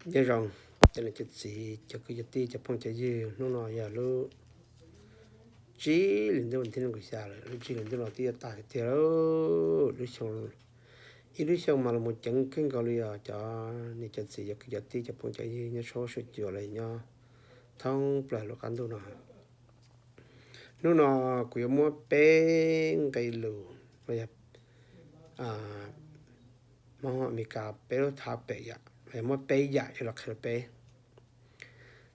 Nyob zoo, cov niam cov txiv, cov kwv cov tij, cov phooj cov ywg, hnub no yog lub tsib hlis ntuj, thib nees nkaum xya lawm, lub tsib hlis ntuj no twb yuav tag tiag tiag lawm. Lub xyoo, ib lub xyoo mas los mus ceev kawg nkaus li os cov niam cov txiv, cov kwv cov tij, cov phooj cov ywg nyob sab huab sab cua los nyob thoob plaws lub qab ntuj no. Hnub no kuv yuav muab peb nqe lus, los yog Hmoob Amelikas peb lub topic yom, los yog muab peb yam coj los qhia rau peb.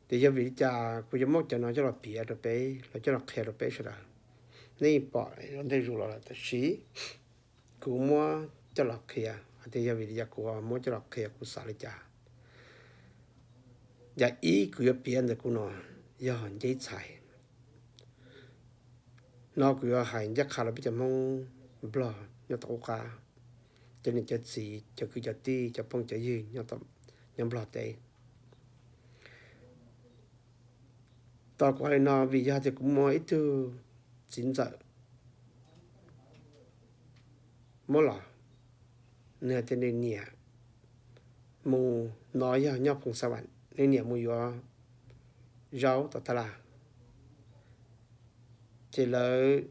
Ces yog vim li cas kuv yuav muab cov no coj los piav rau peb, los coj los qhia rau peb sawv daws? Nej pom ua ntej zus los lawm, tab sis kuv muab coj los qhia hais tias yog vim li cas kuv muab coj los qhia, kuv xav li cas. Yam ib kuv yuav piav ntawm kuv no yog nceb txhais. No kuv yuav hais ncaj qha rau peb cov Hmoob Nplog nyob tom qub qab, cov niam cov txiv, cov kwv cov tij, cov phooj cov ywg nyob Nplog teb. Tos kuv hais li no vim yog tias kuv muaj ib tug txiv ntxawm muab los, nws hais tias nws niam mus, no yog nyob Phoos Xa Vam, nws niam mus yuav zaub tom taj laj. Ces lawv,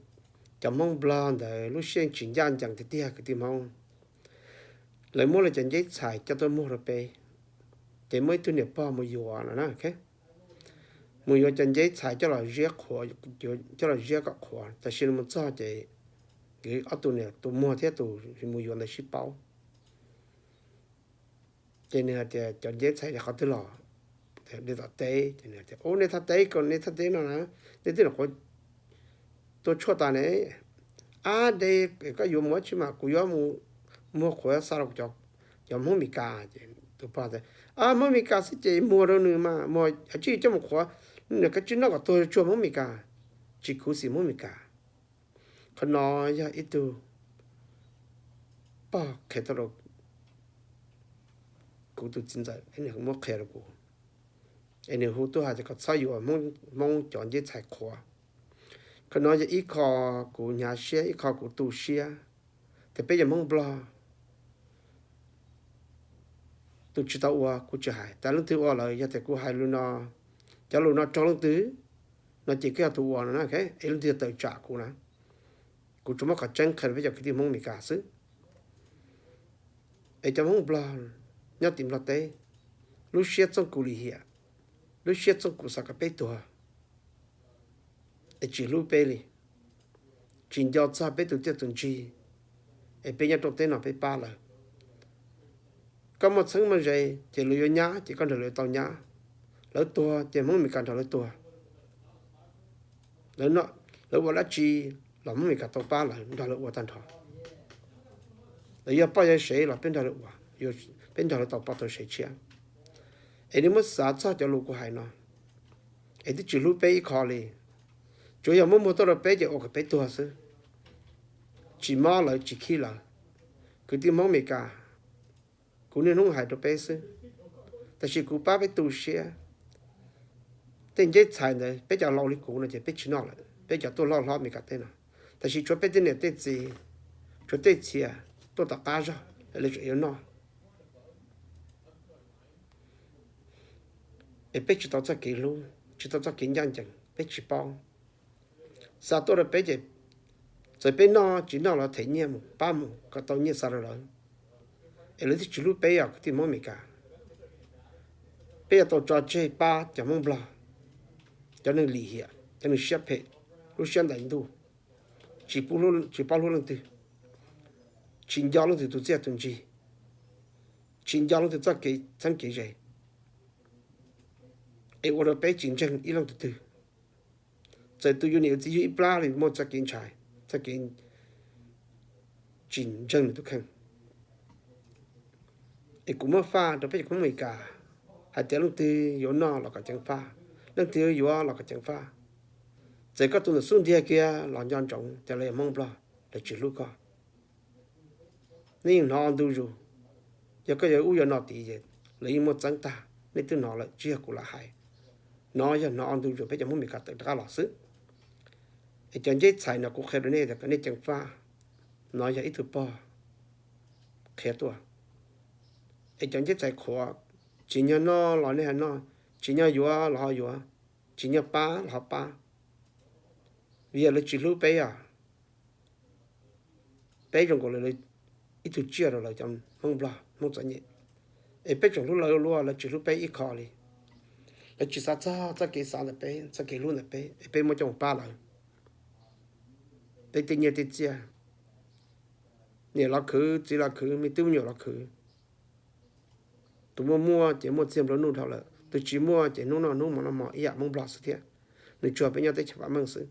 cov Hmoob Nplog ntawd lub siab tsis ncaj ncees tiag tiag kwv tij Hmoob. Lawv muab lawv cov nceb txhais coj tuaj muag rau peb. Ces muaj ib tug niam pog mus yuav no na, mus yuav cov nceb txhais coj los ziab qhuav, coj los ziab kom qhuav, tab sis nws mus txog ces nkawd ob tug niam, tus muag thiab tus mus yuav ntawd sib paub. Ces nws hais tias cov nceb txhais qhov twg los? Nws tom teb. Ces nws tias, Ub, nej thaj teb ko, nej thaj teb no na, nej twb nyuam qhuav tua tshuaj tas ne. Ab, de, koj yuav mus dab tsi mas? Kuv yuav mus muag qhuav xa rau cov Hmoob Amelikas. Ces tus pog tias, Ab, Hmoob Amelikas xwb ces muag rau nws mas, muag dab tsi coj mus qhuav, nws kav tsij noj kom tuag tsuag Hmoob Amelikas, tsis khuv xim Hmoob Amelikas. Qhov no yog ib tug pog qhia tuaj rau kuv tus txiv ntxawm, nws muab qhia rau kuv, es nws hu tuaj hais tias kom txhob yuav Hmoob cov nceb txhais qhuav. Qhov no yog ib qho kuv hnyav siab, ib qho kuv tu siab, tias peb cov Hmoob Nplog tus tsis tau ua kuv tsis hais, tab leej twg ua lawm yog tias kuv hais lus no, cov lus no raug leej twg no ces koj yog tus ua no na, es leej twg yog tawm tsam kuv na. Kuv tsuas muab qhov tseeb qhia rau peb cov kwv tij Hmoob Amelikas xwb. Es cov Hmoob Nplog nyob tim Nplog teb, lub siab txooj kuv lim hiam, lub siab txooj kuv xav kom peb tuag, es tsis hlub peb li, tsis nco txog peb tus txiaj tus ntsig, es peb nyob rooj teb no peb pab lawv. Koj muaj txheeb muaj ze ces lawv yuav nyab ces koj nrog lawv tau nyab, lawv tuag ces Hmoob Amelikas nrog lawv tuag. Lawv ua dab tsi los Hmoob Amelikas tau pab lawv, nrog lawv ua tag nrho. Lawv yog poj yog sev los peb nrog lawv ua, peb nrog lawv tau poj tau sev tshiab. Es nej muab xav txog cov lus kuv hais no, es twb tsis hlub peb ib qho li. Tsuas yog muab muag tuaj rau peb ces ua kom peb tuag xwb, tsis mob lawv tsis khib lawv. Kwv tij Hmoob Amelikas, kuv niaj hnub hais rau peb xwb, tab sis kuv pab peb tu siab. Tej nceb txhais ntawd peb cov laus li kuv no ces peb tsis noj lawm, peb cov tuaj loj hlob Amelikas teb no. Tab sis tshuav peb tej niam tej txiv, tshuav tej txhia tuaj tom qab zog, lawv tseem yuav noj. Es peb tsis tau txoj kev hlub, tsis tau txoj kev ncaj ncees, peb tsis paub. Xa tuaj rau peb ces txawm peb noj tsis noj los them nyiaj mus pab mus kom tau nyiaj xa rau lawv. Es lawv twb tsis hlub peb os kwv tij Hmoob Amelikas. Peb yuav tau tso tseg pab cov Hmoob Nplog, cov neeg lim hiam, cov neeg siab phem, lub siab ntais ntuj, tsis paub hlub leej twg, tsis nco leej twg tus txiaj tus ntsig, tsis nco leej twg txoj kev txheeb kev ze, es ua rau peb tsis ntseeg ib leej twg twg. Txawm tus yus niam yus txiv yug ib plab li muaj txoj kev ntshai, txoj kev tsis ntseeg nws tus kheej. Es kuv muab faj rau peb cov Hmoob Amelikas hais tias leej twg yuav noj los kom ceev faj, leej twg yuav los kom ceev faj. Txawm koj tus ntawm xub ntiag kiag los nco ntsoov tias lawv yog Hmoob Nplog, lawv tsis hlub koj. Nej yeej hnov ntu zus, yog koj yuav ub yuav no tid es lawv yeej muaj txeeb tag, nej twb hnov lawm tsis yog kuv lam hais. No yog hnov ntu zus peb cov Hmoob Amelikas tawm rov qab los xwb. Es cov nceb txhais no kuv qhia rau nej tias kom nej ceev faj, no yog ib tug pog qhia tuaj. Es cov nceb txhais qhuav, Tsim nyog noj los nej ho noj, tsim nyog yuav los ho yuav, tsim nyog pab los ho pab. Vim yog lawv tsis hlub peb os. Peb zoo nkaus li ib tug tsiaj rau lawv cov Hmoob Nplog, Hmoob txom nyem. Es peb tseem hlub lawv luaj, lawv tsis hlub peb ib qho li. Lawv tsis xav txog txoj kev xav ntawm peb, txoj kev hlub ntawm peb, es peb muab coj mus pab lawv. Peb tej nyiaj tej txiaj, niam los khwv, txiv los khwv, me tub me nyuam los khwv. Tus muaj muaj ces muaj txiag nplua nuj dhau lawm, tus tsis muaj ces hnub noj hnub hmo noj hmo ib yam Hmoob Nplog xwb thiab. Nws tsuas peb nyob teb chaws vam meej xwb.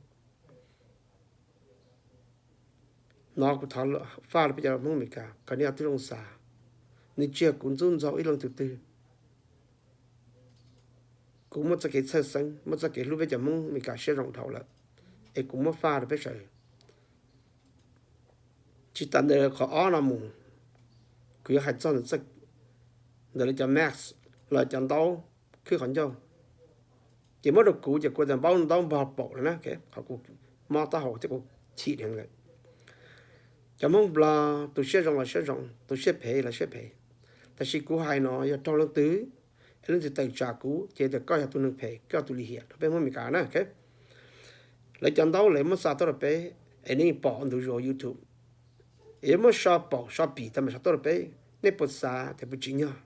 No kuv thov faj rau peb cov Hmoob Amelikas kom nej ua tib zoo xav, nws tsis yog kuv ntxub ntxaug ib leej tug twg. Kuv muaj txoj kev txhawj xeeb, muaj txoj kev hlub peb cov Hmoob Amelikas siab zoo dhau lawm, es kuv muab faj rau peb sawv. Tsis tas ntawd qhov ob no mus, kuv yuav hais txog ntawm lawv cov mask los cov ntaub khwb qhov ncauj, ces muab rau kuv ces kuv tias npaub ntaub npog paum lawm na, qhov kuv mob taub hau thiab kuv chim dheev lawm. Cov Hmoob Nplog tus siab zoo los siab zoo, tus siab phem los siab phem. Tab sis kuv hais no yog raug leej twg, es leej twg tawm tsam kuv ces tias koj yog tus neeg phem, koj yog tus lim hiam rau peb Hmoob Amelikas na. Lawv cov ntaub lawv muab xa tuaj rau peb, es nej pom ntug zuj zus YouTube, es yuav muab so paum so pim tag mam so tuaj rau peb. Nej puas xav tias puas tsim nyog,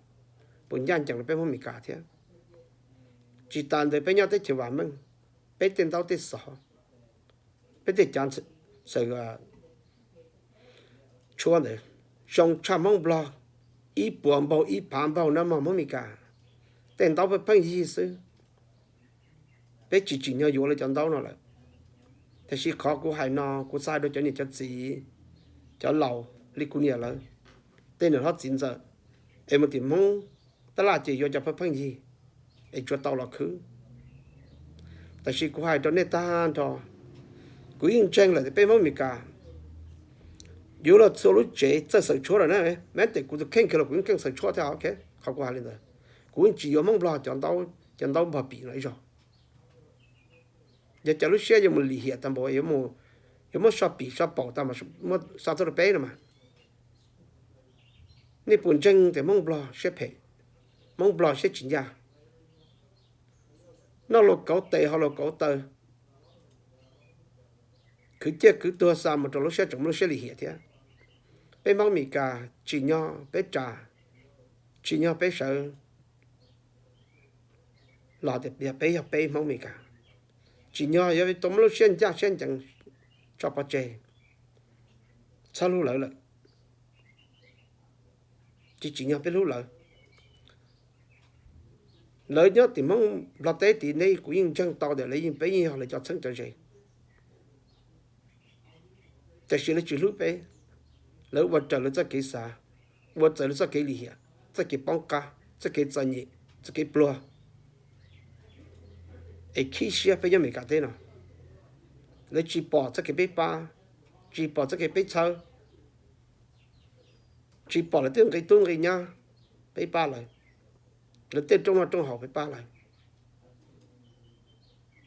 puas ncaj ncees rau peb Hmoob Amelikas thiab? Tsis tas ntawd peb nyob teb chaws vam meej, peb tej ntaub tej xov, peb tej cav xaws tshuab ntawd zoo tshaj Hmoob Nplog ib puas npaug ib phav npaug na mog Hmoob Amelikas. Tej ntaub pheej pheej yig xwb. Peb tsis tsim nyog yuav lawv cov ntaub no lawm. Tiam sis qhov kuv hais no kuv xav hais rau cov niam cov txiv, cov laus li kuv niam lawv, tej niam hlob txiv ntxawm, es mus tim Hmoob tab laj ces yuav cov pheej pheej yig, es tsuas tau los khwb. Tab sis kuv hais rau nej tag nrho, kuv yeej ntseeg lawm tias peb Hmoob Amelikas yuav luag txhua lub tsev txawj xaws tshuab lawm na. Mab tes kuv tus kheej kiag los kuv yeej keej xaws tshuab thiab, qhov kuv hais li ntawd. Kuv yeej tsis yuav Hmoob Nplog cov ntaub, cov ntaub npog pim no ib zaug. Yog cov lub siab yuav mus lim hiam tag npaum, yuav muab so pim so paum tag mas muab xa tuaj rau peb no mas. Nej puas ntseeg tias Hmoob Nplog siab phem, Hmoob Nplog siab tsis ncaj, noj luag kauv tes haus luag kauv taw, khwv ciaj khwv tuag xa mus rau lub siab tseem muaj lub siab lim hiam thiab? Peb Hmoob Amelikas tsim nyog peb ras, tsim nyog peb sawv los tias peb yog peb Hmoob Amelikas, tsim nyog yuav tau muaj lub siab ncaj siab ncees tso pov tseg, txhob hlub lawv lawm, tsis tsim nyog peb hlub lawv. Lawv nyob tim Hmoob Nplog teb tid nej kuv yeej ntseeg tau tias lawv yeej, peb yeej yog lawv cov txheeb cov ze. Tiam sis lawv tsis hlub peb, lawv ua raws lawv txoj kev xav, ua raws lawv txoj kev lim hiam, txoj kev poob qab, txoj kev txom nyem, txoj kev pluag, es khib siab peb nyob Amelikas teb no. Lawv tsis pom txoj kev peb pab, tsis pom txoj kev peb txhawb, tsis pom lawv tej nqi tub nqi nyab peb pab lawv, lawv tej rooj noj rooj haus peb pab lawv.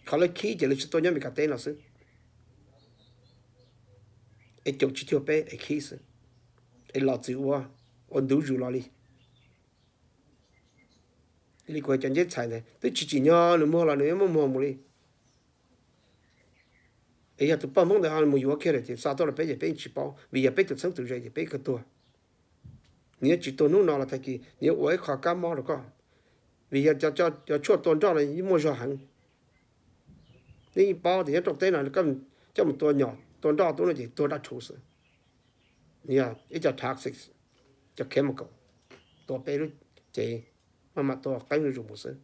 Qhov lawv khib ces lawv tsis tuaj nyob Amelikas teb no xwb, es caum tsis cuag peb es khib xwb, es los txwm ua, ua ntu zus los li. Li kuv cov nceb txhais ntawd twb tsis tsim nyog nws muag los nws yuav muab muag mus li. Es yog tus poj Hmoob ntawd ho mus yuav kiag lawm ces xa tuaj rau peb ces peb yeej tsis paub, vim yog peb tus txheeb tus ze ces peb kawg tuag. Nws yuav tsis tuag hnub no los tag kis nws yuav ua ib qho kab mob rau koj, vim yog cov tshuaj tua nroj no yeej muaj zog heev. Nej yeej paub tias nyob rooj teb no coj mus tua nyom tua nroj tub no ces tuag dab rhuv xwb. Yog ib co toxic, cov chemical tua peb lub cev, maj mam tua qeeb zuj zus mus xwb.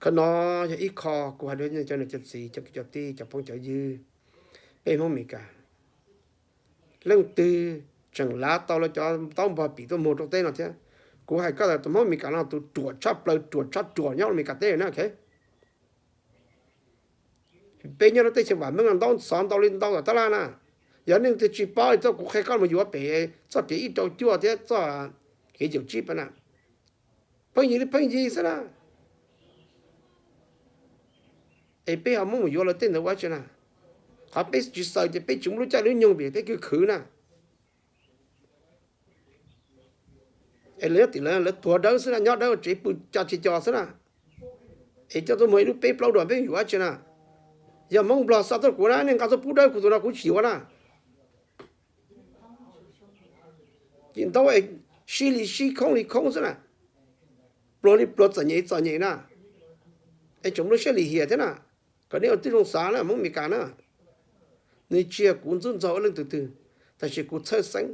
Qhov no yog ib qho kuv hais rau cov niam cov txiv, cov kwv cov tij, cov phooj cov ywg, peb Hmoob Amelikas, leej twg tseem lav tau lawv cov ntaub npog pim tuaj muag rooj teb no thiab? Kuv hais koj tias tus Hmoob Amelikas no tus ruam tshaj plaws, ruam tshaj ruam nyob Amelikas teb na. Peb nyob rau teb chaws vam meej no ntaub xov ntau li ntau tom tab laj na. Yog nej twb tsis paub li txoj kuv qhia koj mus yuav pem txoj kev ib rau cuaj thiab txoj kev caum tsib pab na, pheej yig li pheej yig xwb na. Es peb ho muab mus yuav lawv tej ntawd ua tsi na? Qhov peb tsis xaws ces peb tsis muaj lub caij lub nyoog vim peb khwv khwv na. Es lawv nyob tim lawv, lawv tuag dawb xwb na, nyob dawb tsev pw co tsis co xwb na. Es coj tuaj muag ib lub peb plaub duas peb yuav dab tsi na? Yog Hmoob Nplog xa tuaj kuv na, nej nqa tuaj pub dawb kuv tus no kuv tsis yuav na. Ces ntaub es sib li sib khoob li khoob xwb na, pluag li pluag txom nyem txom nyem na. Es tseem muaj lub siab lim hiam thiab na. Kom nej ua tib zoo xav na Hmoob Amelikas na. Nws tsis yog kuv ntxub ntxaug leej twg twg, tab sis kuv txhawj xeeb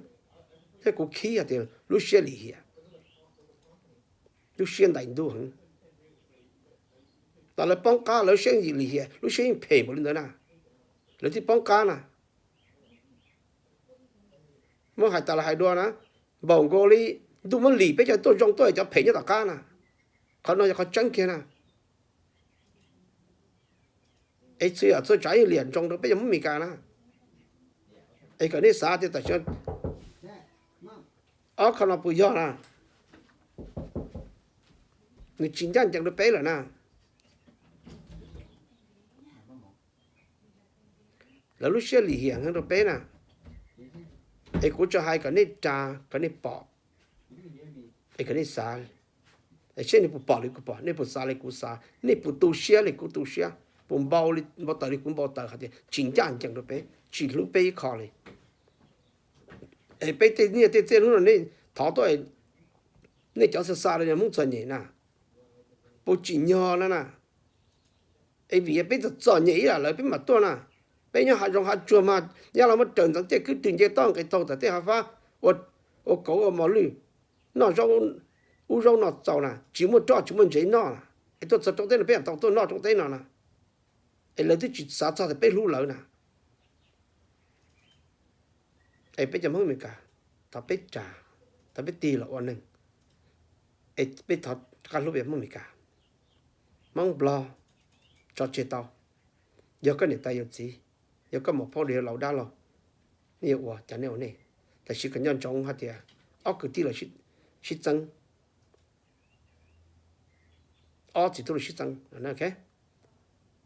thiab kuv khib hais tias lub siab lim hiam, lub siab ntais ntuj heev. Tam lawv poob qab lawv siab lim hiam, lub siab yeej phem npaum li ntawd na, lawv thiaj poob qab na. Muab hais tas los hais dua na, npaum nkaus li ntuj muab lim peb cov tuaj zoo tuaj cov phem nyob tom qab na. Qhov no yog qhov tseeb kiag na. Es txhua yam txhua tsav yeej liam ntsoov rau peb cov Hmoob Amelikas na. Es kom nej xav tias tam sim no ob qho no puas yog na, nws tsis ncaj ncees rau peb lawm na. Lawv lub siab lim hiam heev rau peb na. Es kuv tsuas hais kom nej ras, kom nej pom, es kom nej xav, es seb nej puas pom li kuv pom, nej puas xav li kuv xav, nej puas tu siab li kuv tu siab, puas npau li, npau taws li kuv npau taws hais tias tsis ncaj ncees rau peb, tsis hlub peb ib qho li. Es peb tej nyiaj tej txiaj hnub no nej thov tuaj, nej cov xa xa rau Hmoob txom nyem na, puas tsim nyog no na. Es vim peb txom txom nyem ib yam lawv peb mam tuaj na. Peb nyob hav zoov hav tsuag mas nyob los muab raws ntxeev tiaj kwb rwg nce toj nqis taug tom tej hav fab, ua kauv ua mos lwj, noj ub zaub no txaus na, tsis muaj roj tsis muaj ntsev noj na. Es tuaj txog rooj teb no peb mam tau tuaj noj rooj teb no na. Es lawv twb tsis xav txog tias peb hlub lawv na. Es peb cov Hmoob Amelikas, thov peb ras, thov peb tig los ua neeg, es peb thov rov qab hlub peb Hmoob Amelikas. Hmoob Nplog tso tseg tau. Yog koj niam tais yawm txiv, yog koj muam phauj yawg laus dab laug, nej yuav ua cas nej ua nej. Tab sis kom nco ntsoov hais tias ob kwv tij los sib txeeb, ob txiv tub los sib txeeb.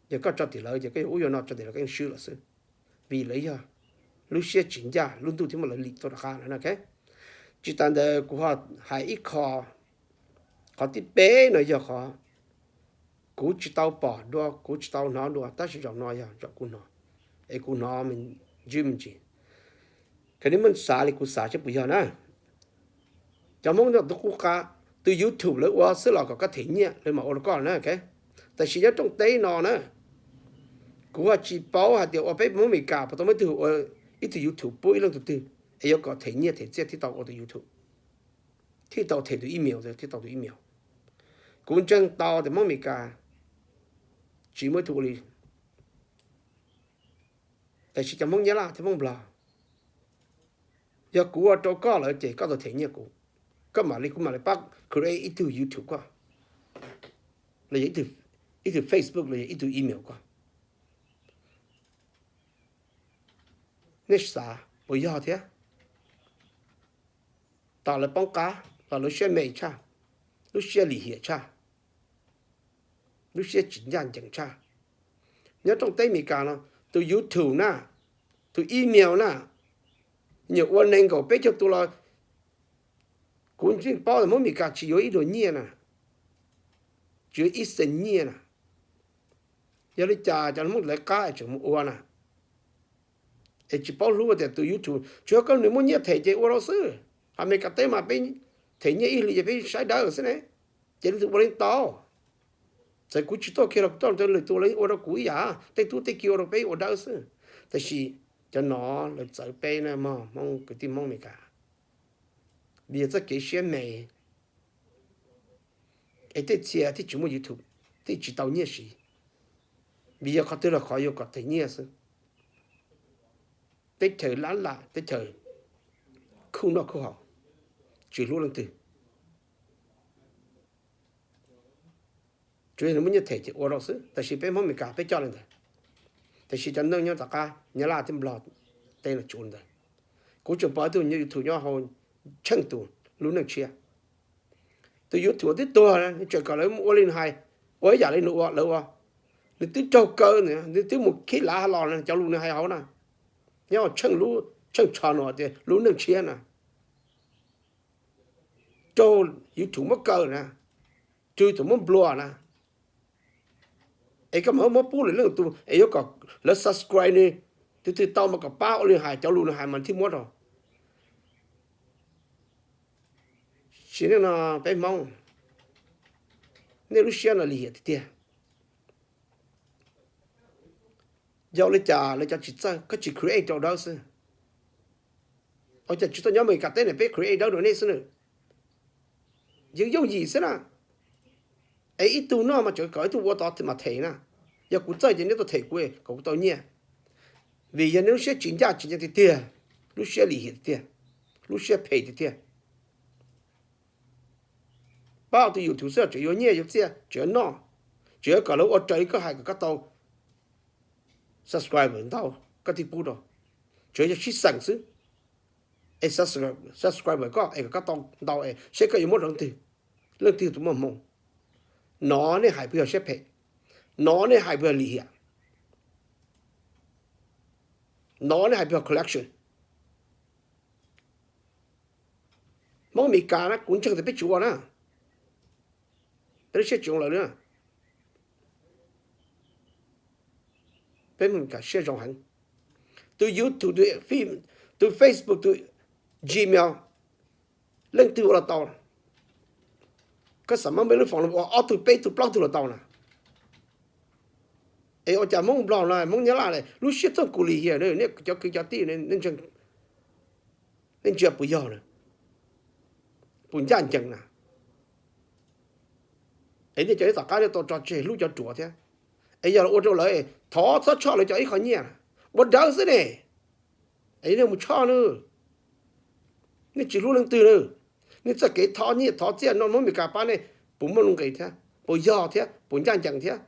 Yog koj tso tim lawv ces koj yuav ub yuav no, tso tim lawv koj yeej swb lawm xwb. Vim lawv yog lub siab tsis ncaj, lub ntuj thiaj muab lawv lim tuaj rov qab no. Tsis tas ntawd kuv ho hais ib qho, qhov thib peb no yog qhov kuv tsis tau pom dua, kuv tsis tau hnov dua, tab sis zaum no yog zaum kuv hnov, es kuv hnov me ntsis me ntsis. Koj nej muab xav li kuv xav seb puas yog na. Cov Hmoob nyob tus qub qab, tus YouTube lawv ua xwb los kom koj them nyiaj lawv mam ua rau koj na. Tab sis nyob rooj teb no na, kuv ho tsis paub hais tias ua peb Hmoob Amelikas puas tau muaj ib tug ua ib tug YouTube pub ib leej twg twg es yuav kom them nyiaj them txiaj thiaj tau ua tus YouTube, thiaj tau them tus email, thiaj tau tus email. Kuv ntseeg tau tias Hmoob Amelikas tsis muaj ib tug ua li. Tab sis cov Hmoob Nyab Laj thiab Hmoob Nplog, yog kuv ua rau koj lawm ces koj tau them nyiaj kuv, koj mam li, kuv mam li pab create ib tug YouTube koj, los yog ib tug Facebook los yog ib tug email koj. Nej xav puas yog thiab? Tom lawv poob qab los lub siab me tshaj, lub siab lim hiam tshaj, lub siab tsis ncaj ncees tshaj. Nyob rooj teb Amelikas no, tus YouTube na, tus email na, nyuam ua nees nkaum peb caug tus los kuv yeej paub tias Hmoob Amelikas tsis yuav ib daim nyiaj na, tsis yuav ib xees nyiaj na. Yog li cas cov Hmoob lawv qab es tseem mus ua na? Es tsis paub hlub tias tus YouTube tsuas yog koj nws muaj nyiaj them ces ua rau xwb. Amelikas teb mas peb them nyiaj ib hlis ces peb saib dawb xwb ne, ces leej twg ua leej tau. Txawm kuv tsis tuaj kiag los kuv tuaj, lwm tus los ua rau kuv ib yam, tej tub tej ki ua rau peb ua dawb xwb. Tab sis cov no lawv txawv peb na mog, Hmoob kwv tij Hmoob Amelikas, vim yog txoj kev siab me. Es tej txhia thiaj tsis muaj YouTube, thiaj tsis tau nyiaj siv, vim yog qhov twg los qhov yuav kom them nyiaj xwb. Teb chaws lab lam, teb chaws khuj noj khuj haus, tsis hlub leej twg. Tsuas yog nws muaj nyiaj them ces ua rau xwb, tab sis peb Hmoob Amelikas peb coj li ntawd. Tab sis cov neeg nyob tom qab Nyab Laj thiab Nplog tej no tsis ua li ntawd. Kuv tseem pom ib tug YouTube nyob hauv tsheej tus lub neej tshiab. Tus YouTube twb tuag, nws tseem kom lawv ua li nws hais, ua ib yam li nws ua lawv ua. Nws twb raug kaw, nws twb mus khib lav los cov lus nws hais hauv na, nyob tsheej lub, tsheej tsho no tias lub neej tshiab na. raug YouTube muab kaw na, raug YouTube muab nplua na, es koj mam muab pub lwm leej tus es yuav kom lawv subscribe nws, tus twg tau mas kom pab ua li hais cov lus nws hais mas thiaj muab rau. Sim neej no peb Hmoob, nej lub siab no lim hiam tiag tiag. Yog li cas lawv cov tsis txawj, koj tsis create rau dawb xwb? Ua cas tsis tau nyob Amelikas teb ne, peb create dawb rau nej xwb na. Yeej yooj yim xwb na. Es ib tug noj mas tseem kom ib tug ua tod mas them na. Yog kuv txawj ces nej tuaj them kuv kom kuv tau nyiaj. Vim yog nej lub siab tsis ncaj tsis ncees tiag tiag, lub siab lim hiam tiag tiag, lub siab phem tiag tiag. Pab tus YouTube xwb tseem yuav nyiaj yuav txiaj, tseem yuav noj, tseem yuav kom lawv ua raws li koj hais kom koj tau subscriber ntau, koj thiaj pub rau. Tseem yog sib xeem xwb, es subscriber koj es kom koj tau ntau es seb koj yuav muab rau leej twg, leej twg tus muaj hmoo. No nej hais puas yog siab phem? No nej hais puas yog lim hiam? No nej hais puas yog corruption? Hmoob Amelikas na kuv ntseeg tias peb tsis ua na, peb lub siab tsis zoo lawm na. Peb Hmoob Amelikas siab zoo heev. Tus YouTube, tus Facebook, tus Gmail, leej twg ua los tau. Koj xam mab npej lub foom los ua ob tug peb tug plaub tug los tau na. Es ua cas Hmoob Nplog no Hmoob Nyab Laj lub siab txooj kus lim hiam, nej cov kwv cov tij, nej ntsia puas yog na, puas ncaj ncees na. Es nej cov nej tom qab nej tau tso tseg hlub cov ruam thiab. Es yog ua rau lawv thov txhob tshoj lawv cov ib qho nyiaj, ua dawb xwb ne. Es nej mus tshoj na, nej tsis hlub leej twg na. Nej txoj kev thov nyiaj thov txiaj no Hmoob Amelikas pab nej puas muaj nuj nqis thiab, puas yog thiab, puas ncaj ncees thiab?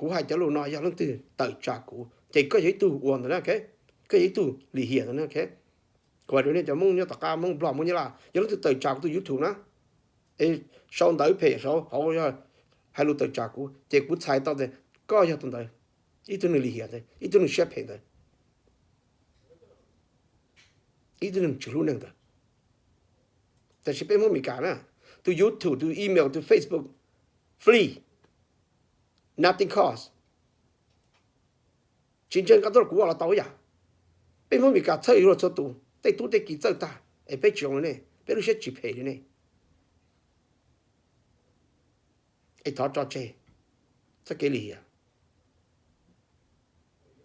Kuv hais cov lus no yog leej twg tawm tsam kuv ces koj yog ib tug ua ntawd na, koj yog ib tug lim hiam ntawd na. Kuv hais rau nej cov Hmoob nyob tom qab, Hmoob Nplog, Hmoob Nyab Laj, yog leej twg tawm tsam kuv tus YouTube na, es sau ntawv phem saud hauv, hais lus tawm tsam kuv ces kuv txhais tau tias koj yog tus ntawd, ib tug neeg lim hiam ntawd, ib tug neeg siab phem ntawd, ib tug neeg tsis hlub neeg ntawd. Tab sis peb Hmoob Amelikas na, tus YouTube, tus email, tus Facebook, free, nothing cost. Tsis ntseeg koj tuaj kuv ua los tau yam. Peb Hmoob Amelikas txhawj yuav luag txhua tus, tej tub tej kiv txawj tag, es peb tsis zoo li nej, peb lub siab tsis phem li nej. Es thov tso tseg txoj kev lim hiam.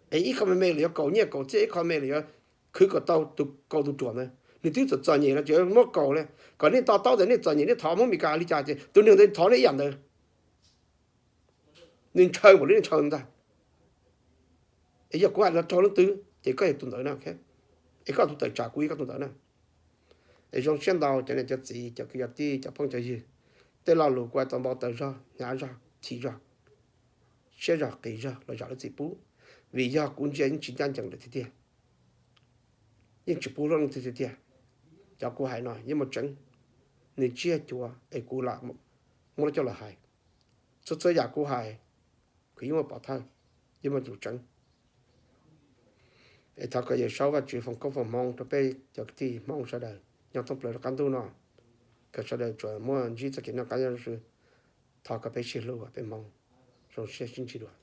Es ib qho me me los yuav kaus nyiaj kaus txiaj, ib qho me los yuav khwv kom tau tus kaus tus ruam ntawd, nws twb txom txom nyem los tseem muab kaus li. Kom nej to taub tias nej txom nyem nej thov Hmoob Amelikas li cas ces tus neeg ntawd thov nej ib yam ntawd. Nws ntshaw npaum li nej ntshaw ntag. Es yog kuv hais los raug leej twg ces koj yog tus ntawd na, es koj tus tawm tsam kuv yog koj tus ntawd na. Es zoo siab ntau cov niam cov txiv, cov kwv cov tij, cov phooj cov ywg, tej lo lus kuv hais tau npau taws zog, hnyav zog, chim zog, siab zog, qis zog los zam lub txim pub, vim yog kuv ntsia yeej tsis ncaj ncees lawm tiag tiag, yeej tsis pub hlub leej twg tiag tiag. Cov kuv hais no yeej muaj tseeb, nws tsiaj cuav es kuv lam muab lawv coj los hais. Txhua txhua yam kuv hais, kuv yeej muaj pov thawj, yeej muaj lus tseeb. Es thov kom Yawm Saub Vajtswv foom koob foom hmoov rau peb cov kwv tij Hmoob sawv daws nyob thoob plaws rov qab ntuj no, kom sawv daws tsuas muaj ntsib txoj kev noj qab nyob zoo. Thov kom peb sib hlub peb Hmoob, zoo siab sib ntsib dua.